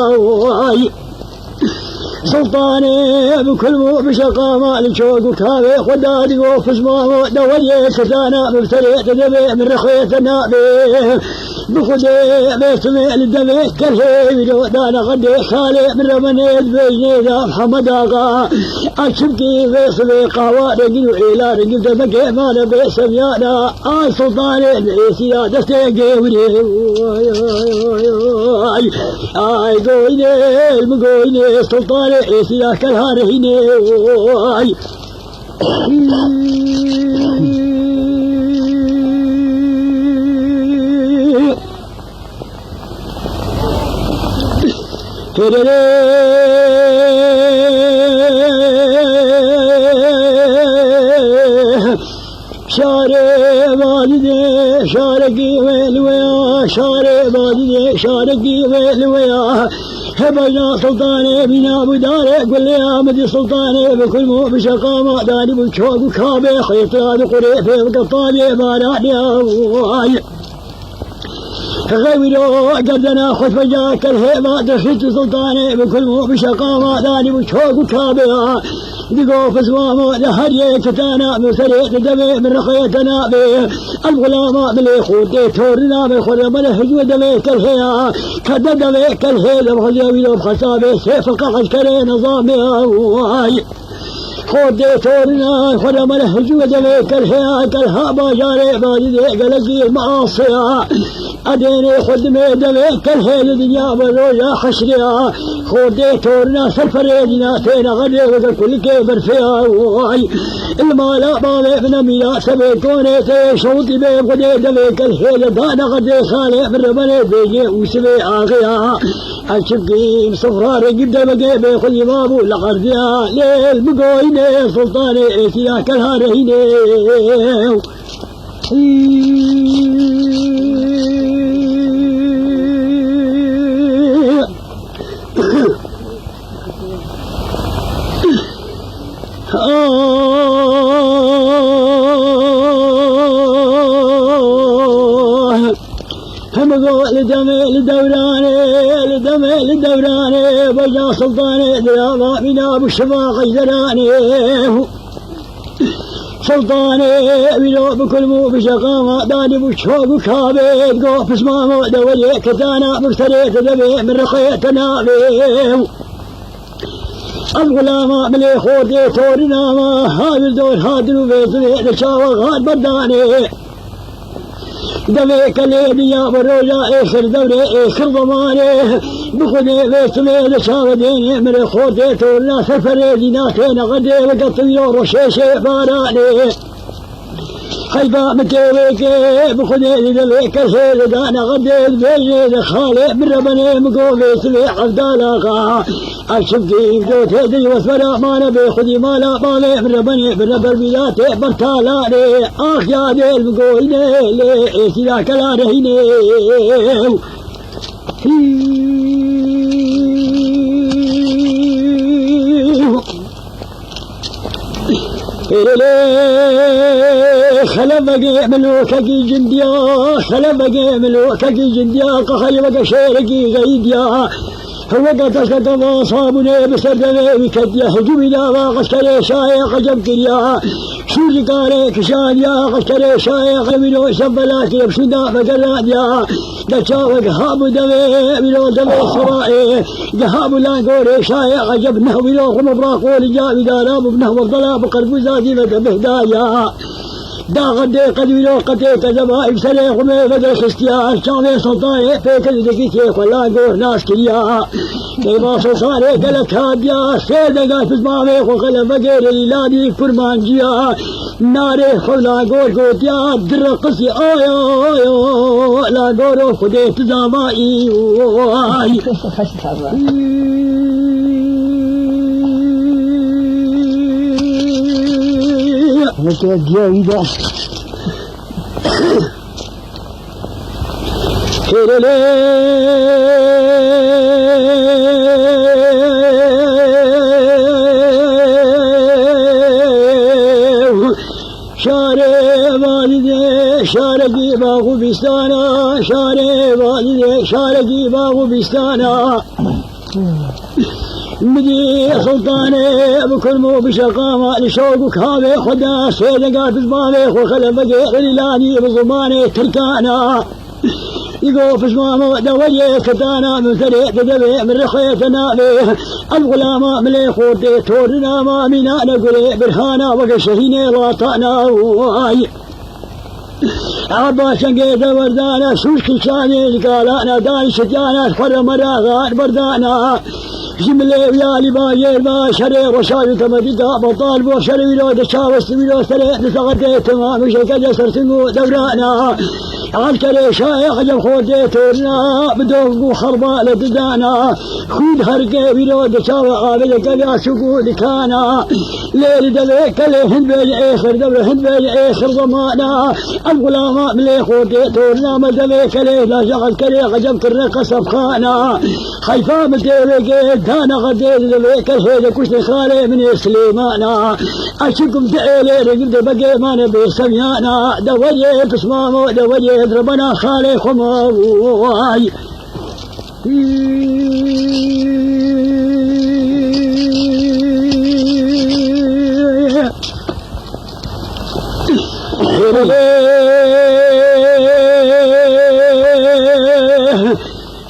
Ay. Sultanê bi kulm û bi şeqama li çok û kavê xwe dadigo, pismamo deweriyê kitana min serê te devê min rixê te nabê. Bi Xwedê vê sivê li devê kerhê wî lo dana xwedê xalê min remenê dibêjnê da Mihemed Axa. A çimkî vê sivê qawa rengîn û êla rengîn demekê mane bê seviyana. A Sultanê êsîra destê gewrê. Ay, ay, goynê, min goynê, Sultanê êsîra kerha rehînê. Ay. Kerere. Şarê bazî dê şarekî wê li we ya, şarê bazî dê şarekî wê li we ya. Hebeyna Sultanê bîna bûdarê gulê ya, min dî Sultanê bi kulm û bi şeqama danî bû çok û kabê xêtira di qurê pê bike tavê baranê ya. Ay. Xewîro gerdena xwe ji peca kelhê ve derxist û Siltanê bi kulm û bi şeqama danî bû çok û kabê ya. Digo pismamo de her yê kitana bi serê di devê min rixê tenabê. Ev xulama milê xortê torina min xwe de mele hicû devê kelhê ya. Kede devê kelhê de xwedê wî de bi hesabê sê firqa eskerê nizamê ya. Xortê torina xwe de mele hicû devê kelhê ya. Kelha bajarê bazî dê gelekî me asê ya. Edênê xwe dimê devê kelhê li dinya ve roja heşrê ya. Xortê torina ser perê dîna têne xedê weke kulikê berfê ya. Way. Li mala bavê min emîra sebê konê tê şewtî bê xwedê devê kelhê de dane xedê xalê min rebenê bêjê û sibê axê ya. Ez çimkî sifra rengî devegê bê xwedî mabû li qerdê ya. Lê li bigoyînê Sultanê êtîya kelha rehînê. Hemgo li demê li dewranê, li demê li dewranê, beca Sultanê dirama mîna bû şiva qeyderanê. Sultanê wîro bi kulm û bi şeqama danî bû çok û kabê, go pismamo de werê kitana bi serê de devê min rixê tenabê. Ev xulama milê xortê torina me, ha li dor ha dir û vêzirê li çawa xar berdanê. Devê kelê dinya bi roja êxir devrê êxir zemanê. Bi xwedê vê timê li çawa dênê mirê xortê torna seferê dîna têne xedê weke tiyo roşê şê baranê. Heyba min tê wêkê bi xwedê li devê kelhê li dane xedê dibêjê li xalê min rebenê min go vê timê evdala xa. Ev çimkî îmdotê dil wesvera mane bê xwedî mala bavê min rebenê bi reber mîratê bertalanê. Ax yadê li goyînê lê êsîra kela rehînê. Hêrê lê xelevegê milokekî cindiya, xelevegê milokekî cindiya, qeheyê weke şêrekî xeyîdiya. Weke teşteke va sabûnê bi ser devê wî ketiye, hicûmî dava qeskerê şayê qecem kiriya. Şûrîkarê kişandiya qeskerê şayê qewîno şevbela kiriye, bi şûnda vegeradiya. De çawe giha bû devê wîro devê sewayê, giha bû langorê şayê qecem neh wîro xwe mebra qolî ca wî dara bû neh werdela bi qerbûza dî ve de behdaya. Daxetê qedîro qetê kezeba îmserê xumê vederxistiya, çavê Sultanê pêkir dikî tê xwe la gor nas kiriya. Keyma Sultanê gelek hadiya, sê dega pismamê xwe xelevegê rêlîlanî kurmanciya. Narê xwe la gor gotiya, direqisî aya, aya, la goro Xwedê tu zama î, ay. Weke diya wî de. Hêrelê. Şarê validê, şarekî bax û bîstana, şarê validê, şarekî bax û bîstana. Midî Sultanê bi kurm û bi şeqama li şok û kavê xwe de sê dega pismamê xwe xelebegê Îlanî bi zimanê Tirkana. Îgo pismamo de weriyê kitana min serê di devê min rixê te navê. Ev xulama milê xortê torina ma mîna ne gurê birhana weke şehînê latana. Ay. Eba çengê de werdana, şûş kişanê li galana, dan şitiyana, xwe re meraxan berdana. Ji milê wî alî bajêr ve, şerê roşa û temedîka betal bû, şerê wî ro de çawest wî ro serê di saetê temam û jeke de sersin û dewrana. Eskerê şayê Ecem xortê torna, bi dong û xerba li didana. Xwîn herikê wî ro de çawe avê de kevya şûk û dikana. Lê li devê kelê hin bêje êxir devre hin bêje êxir zemana. Ev xulama milê xortê torna me devê kelê laja eskerê Ecem kirre qesebxana. Heyfa min tê wê gê dana xedê li devê kelhê de kuştê xalê min ê Silêmana. Eşikum di êlê rêgim de begê mane bê semyana. De weriyê pismamo de weriyê Dirbena xalê xwe ma vay.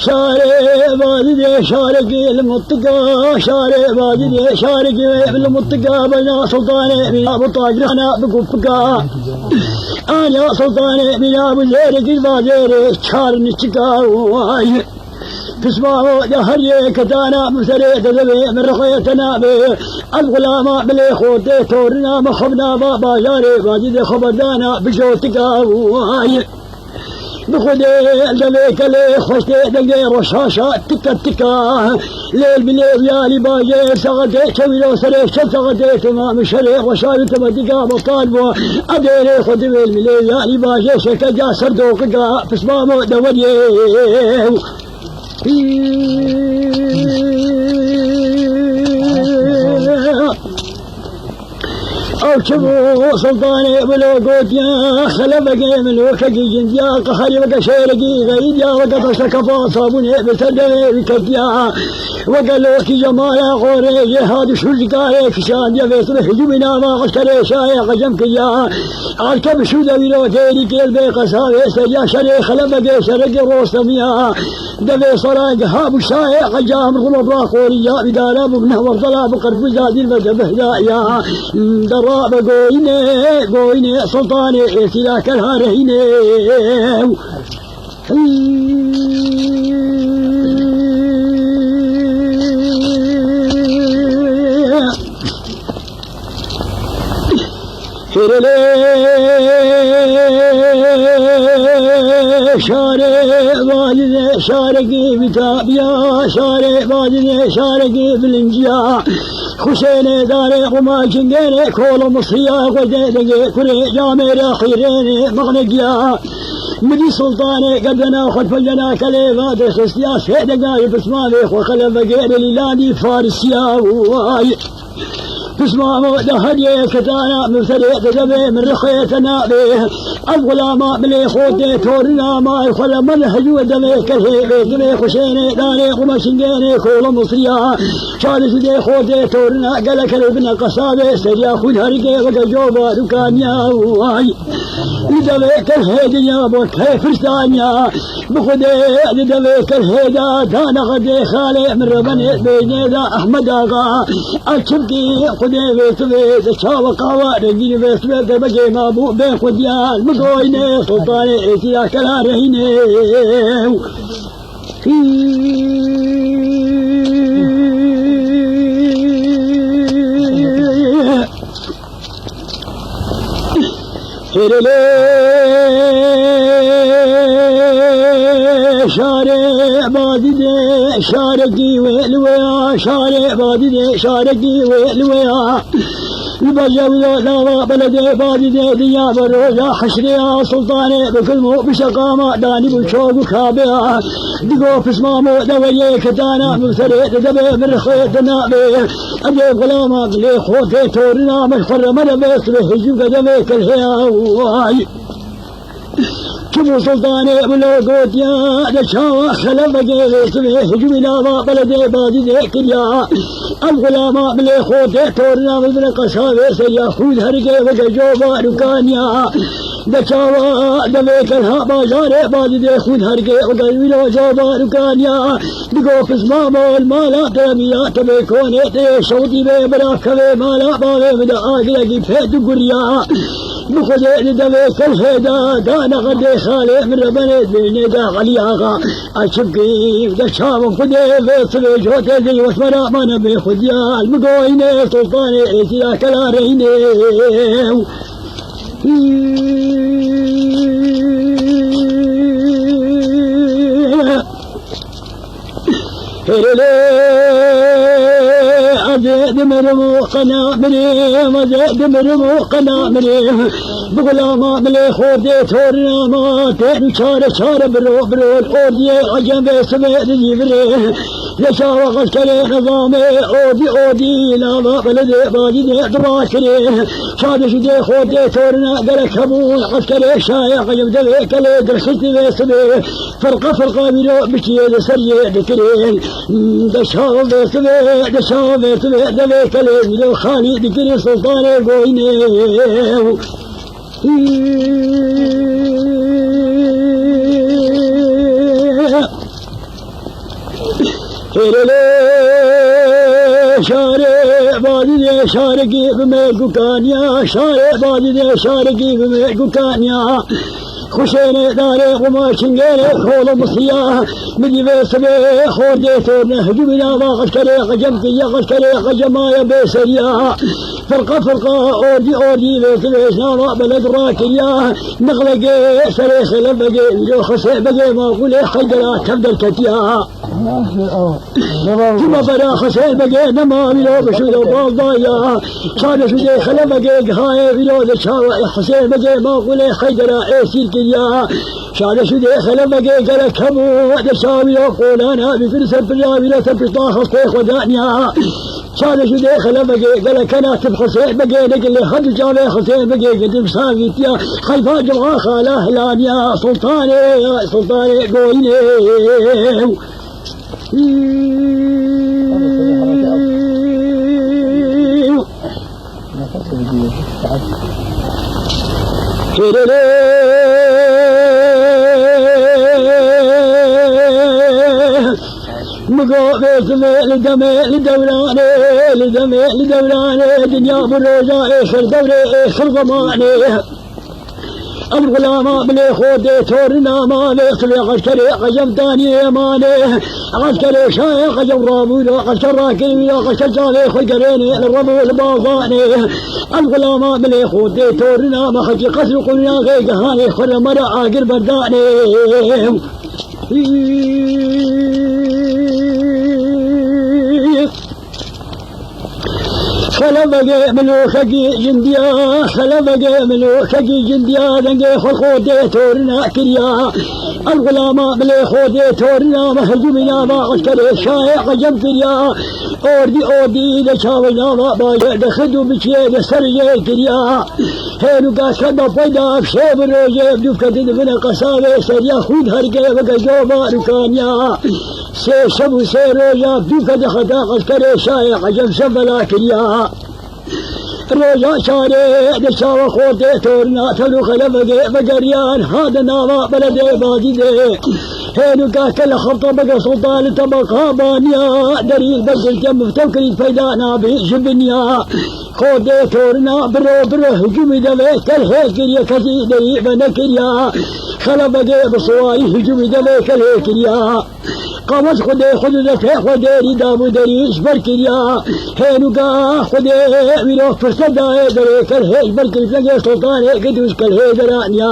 Şarê bazîdê şarekî li mutika, şarê bazîdê şarekî li mutika, bena sultanê bîna bu tacrana bi gupika. Ana sultanê bîna bu zêrekî bazêrê çar niçika. Vay. Pismamo de her yê ketana min serê de devê min rixê te nabe. Ez xulama bilê xwe tê torina min xwe nava bajarê bazîdê xwe berdana bi jotika. Vay. Bi Xwedê devê kelê xweştê dengê roşaşa tika tika. Lêl bilê viyalî bajê saxetê çewîro serê şev saxetê temam şerê roşa li tematika batal bû. Edêrê xwe divêl bilê viyalî bajê şeke ca ser doqika pismamo deweriyê. Ew çi bû sultanê wilo gotiya, xelebekê min wekekî jindiya, qeherî weke şêrekî xeyîdiya, weke taşta kefa sabûnê bi ser devê wî ketiya. Weke lokî cemala xorê jê hat û şûr dikarê kişandiya, vê sibê hicûmî nava eskerê şayê qecem kiriya. Arke bi şû de wî lo têrî kêl bê qesavê seriya şerê xelebekê şerekî rostemiya. Devê sara geha bû şayê ecam rûma bira xorî ya îdara bû neh werdala bi qerfûza dîl ve de bihda ya. Dera be goyînê, goyînê sultanê êsîra kelha rehînê. Hêrelê şarê vadide şarekî bitabiya, şarê vadide şarekî bilinciya. Xuşênê darê quma çingênê kolo misriya xwe dê degê kurê camêra xîrênê mexnegiya. Midî sultanê gerdena xwe pejena kelê va de xistiya sê degayê pismavê xwe xelebegê lîlandî farisiya. Vay. Pismamo de her yê ketana min serê de devê min rixê te nabê. Ez xulama bilê xwe tê torina may xwe le min hecû devê kelhê vê divê xuşênê darê xwe meşingênê kolo misriya. Çarê ji dê xwe tê torina gelek herê bine qesabê seriya xwîn herikê weke coba rûkaniya. Vay. Li devê kelhê dinya bo kê pirstaniya. Bi Xwedê di devê kelhê de dane xedê xalê min rebenê beynê de Ehmed Axa. A çimkî Xwedê vê sibê de çawa qawa rengîn vê sibê de begê ma bû bê xwediyar. Min goyne sultanê êtîya kela rehînê. Hêrelê şarê badîdê şarekî wê li wê ya, şarê badîdê şarekî wê li wê ya. Li bajê wî ya nava beledê badîdê dinya be roja heşrê ya sultanê bi kilm û bi şeqama danî bi çok û kabê ya. Digo pismamo deweriyê ketana min serê de debê min rixê de nabê. Edê xulama dilê xwe tê torina min xwe re me de vê sibê hicû ve devê kelhê ya. Vay. Çi bû sultanê wilo gotiya de çawa xelebegê vê sibê hicûmî nava beledê badîdê kiriya. Ev xulama dilê xwe tê torina min bine qesavê seriya xwîn herikê weke coba rûkaniya. De çawa devê kelha bajarê badîdê xwîn herikê weke wîlo coba rûkaniya. Digo pismamo li mala te miya te bê konê te şewtî bê bira kevê mala bavê min de agirekî pê diguriya. Bi Xwedê li devê kelhê de dane xerdê xalê min rebenê dibêjnê de Elî Axa. A çimkî de çawa Xwedê vê sibê cotê de wesmera mane bê xwediyar. Min goyne sultanê êtîya kela reynê. Hêrê lê ez ê dimirim û Qena mirê, meze dimirim û qena mirê. Bi gulama milê xordê torina ma, têr û çare çare biro biro. Ordiyê ecem vê sibê dizî virê. Lê çawa eskerê nizamê, ordî ordî, lava beledê bazî dê dura kirê. Şadê şûdê xordê torina gerek hebûn, eskerê şayê ecem devê kelê dirxistî vê sibê. Firqa firqa bîro biçiyê li ser yê dikirê. Deşa vê sibê, deşa vê sibê, devê kelê bîro xalî dikirê sultanê goyinê. Hêrê lê şarê bazî dê şarekî bi mêrgûkaniya, şarê bazî dê şarekî bi mêrgûkaniya. Xuşênê darê xuma çingêrê xolo misriya. Min dî vê sibê xordê torne hicûmî nava eskerê ecem kiriya, eskerê ecemaya bêseriya. Firqa firqa, ordî ordî vê sibê nava beled rakiriya. Nexlegê serê xelebegê, wîro xesê begê maqûlê Heydera tev derketiya. Cima bera Husên Begê nema wîro bişûro baldaya. Çavê şûdê xelebegê gihayê wîro li çawa Husên Begê maqûlê Heydera êsîr kiriya. Çavê şûdê xelebegê gerek hebû, de çawa wîro qolana bîkir ser pira wîro ser pişta hestê xwe daniya. Çavê şûdê xelebegê gerek kena tib Husên Begê, ne gilê hadu çavê Husên Begê gidim savîtiya. Xeyfa cima xala hilaniya, sultanê, sultanê goyinê. Migo bêtime li demê, li dewranê, li demê, li dewranê, dinya bi roja êxir dewrê êxir zemanê. Ev xulama bilê xwe dê torina ma vê xilê eskerê ecem danî êmanê. Eskerê şayê ecem rabû da esker rakirî da esker çavê xwe gerênê li rev û li bazanê. Ev xulama bilê xwe dê torina ma hecî qesr û qulina vê gihanê xwe re me re agir berdanê. Xelebegê min û xekî jindiya, xelebegê min û xekî jindiya, dengê xwe xwe dê torina kiriya. Ev xulama bilê xwe dê torina me hicûmî nava eskerê şayê ecem kiriya. Ordî ordî de çavê nava bajê de xid û biçiyê de ser jê kiriya. Hênûka keda peyda şev rojê dûv kedi dibine qesavê seriya xûd hergê veke jova rûkaniya. Sê şev û sê roja dû kedi heta eskerê şayê ecem şev bela kiriya. Roja çarê de çawa xortê torna tevlû xelebegê vegeriyan hade nava beledê bazî de. Hênûka ke li xebta bege sultan li tebeqa baniya derî begirtiye miftew kirî peyda nabî ji binya. Xortê torna biro biro hicûmî devê kelhê kiriye kesî derî venekiriya. Xelebegê bi siwarî hicûmî devê kelhê kiriya. Qawet Xwedê xwe di destê xwe dêrî dabû derî ji ber kiriya. Hênûka Xwedê wî re firset dayê derê ker hê ji ber kirî dengê sultanê gidû ji kel hê deraniya.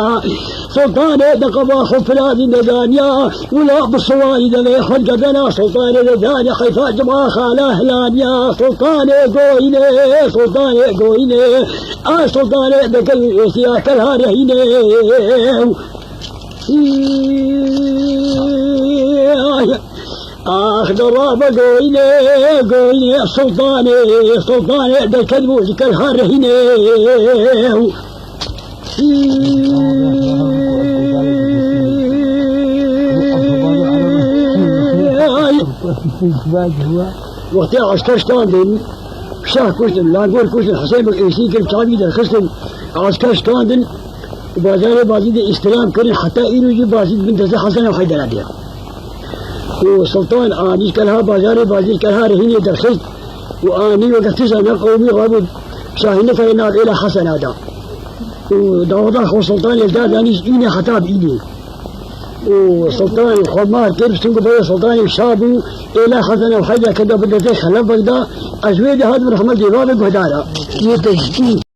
Sultanê de qeba xwe firazî nedaniya. Wila bi siwarî devê xwe gedena sultanê de daniya. Xeyfa cima xala hilaniya. Sultanê goyînê, sultanê goyînê. A sultanê de kel êsiya kel ha rehînê. Ax dora be goyne, goyne, sultanê, sultanê, deket bû ji kel ha rehînê. Wextê asker standin, şah kuştin, langor kuştin, Husên bin Êsî kir, çavî derxistin, asker standin, Bazarê Bazîdê îstilam kirin, heta îro jî Bazîd bin destê Hesen û Heydera diya. Û Sultan anî kelha bazarê Bazîd kelha rehînê derxist û anî weke tişta ne qewmî rabû şahî nekare nav êla Hesena da. Û daweta xwe Sultanê da danî ji înê heta bi înê. Û Sultanê xwe mar kir, çunku berê Sultanê şa bû, êla Hesen û Heydera keda bi destê Xelef Begda, ez wê de hatim rehmet dê bavê guhdara. Yê te jî.